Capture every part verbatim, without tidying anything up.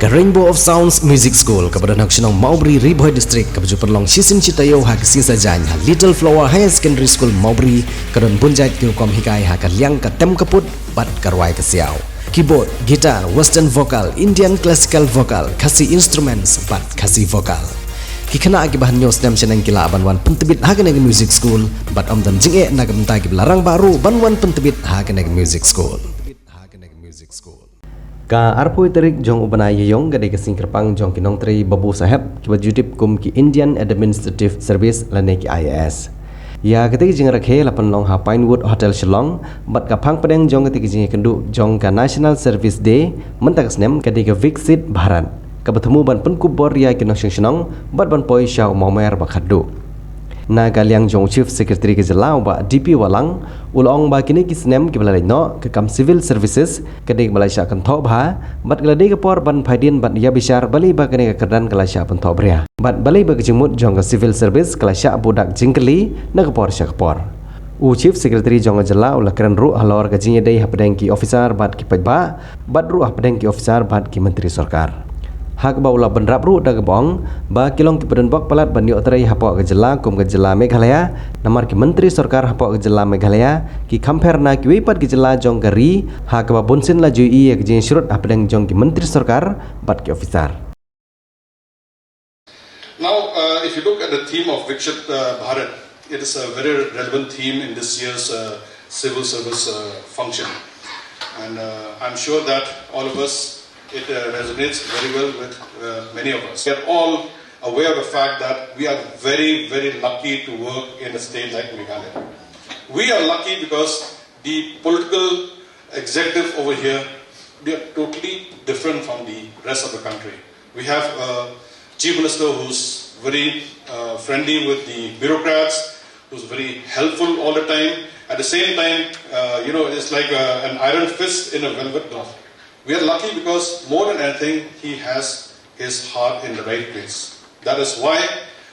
Ka Rainbow of Sounds Music School kaba don ha ka shnong Mawbri, Ri Bhoi District, kaba ju pynlong shisien shi taïew ha ka sngi Saitjaiñ ha Little Flower Higher Secondary School Mawbri, ka don bun jait ki rukom hikai ha ka liang ka tem ka put bad ka rwai ka siaw, keyboard, guitar, western vocal, Indian classical vocal, Khasi instruments bad Khasi vocal. Ki khynnah kiba hynñiew snem shaneng ki lah ban wan pyntbit ha kane ka music school bad ym don jingeh na ka bynta kiba la rangbah ruh ban wan pyntbit ha kane ka music school. Ka arphew tarik jong u bnai Ïaïong ka dei ka sngi kyrpang jong ki nongtrei Babu Saheb kiba ju tip kum ki Indian Administrative Service lane ki I A S. Ïa katei ka jingrakhe la pynlong ha Pinewood Hotel Shillong bad ka phang pdeng jong katei ka jingïakynduh jong ka National Service Day mynta ka snem ka dei ka Viksit Bharat, kaba thmu ban pynkup bor ïa ki nongshong shnong bad ban poi sha u mawmer ba khatduh. Na ka liang jong u Chief Secretary ka jylla u Bah D P Wahlang, u la ong ba kine ki snem kiba la leit noh, ka kam Civil Services ka dei kaba la shah kynthoh bha bad ka la dei ka por ban phai dien bad ïa bishar balei ba kane ka kyrdan ka la shah pynthoh bria bad balei ba ka jingmut jong ka Civil Service ka la shah buh dak jingkylli na ka por sha ka por. U Chief Secretary jong ka jylla u la kren ruh halor ka jingïadei hapdeng ki officer bad ki paidbah bad ruh hapdeng ki officer bad ki myntri sorkar, ha kaba u la bynrap ruh da kaba ong ba ki long kiba don bok palat ban ïoh trei hapoh ka jylla kum ka jylla Meghalaya, namar ki myntri sorkar hapoh ka jylla Meghalaya ki kham pher na kiwei pat ki jylla jong ka ri, ha kaba bunsien la ju ïohi ïa ka jingshrut hapdeng jong ki myntri sorkar bad ki officer. Now, uh, if you look at the theme of Viksit uh, Bharat, it is a very relevant theme in this year's uh, civil service uh, function. And uh, I'm sure that all of us, it uh, resonates very well with uh, many of us. We are all aware of the fact that we are very, very lucky to work in a state like Meghalaya. We are lucky because the political executive over here, they are totally different from the rest of the country. We have a chief minister who's very uh, friendly with the bureaucrats, who's very helpful all the time. At the same time, uh, you know, it's like a, an iron fist in a velvet glove. We are lucky because more than anything, he has his heart in the right place. That is why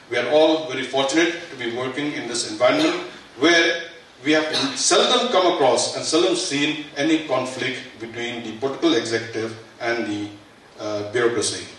we are all very fortunate to be working in this environment where we have seldom come across and seldom seen any conflict between the political executive and the uh, bureaucracy.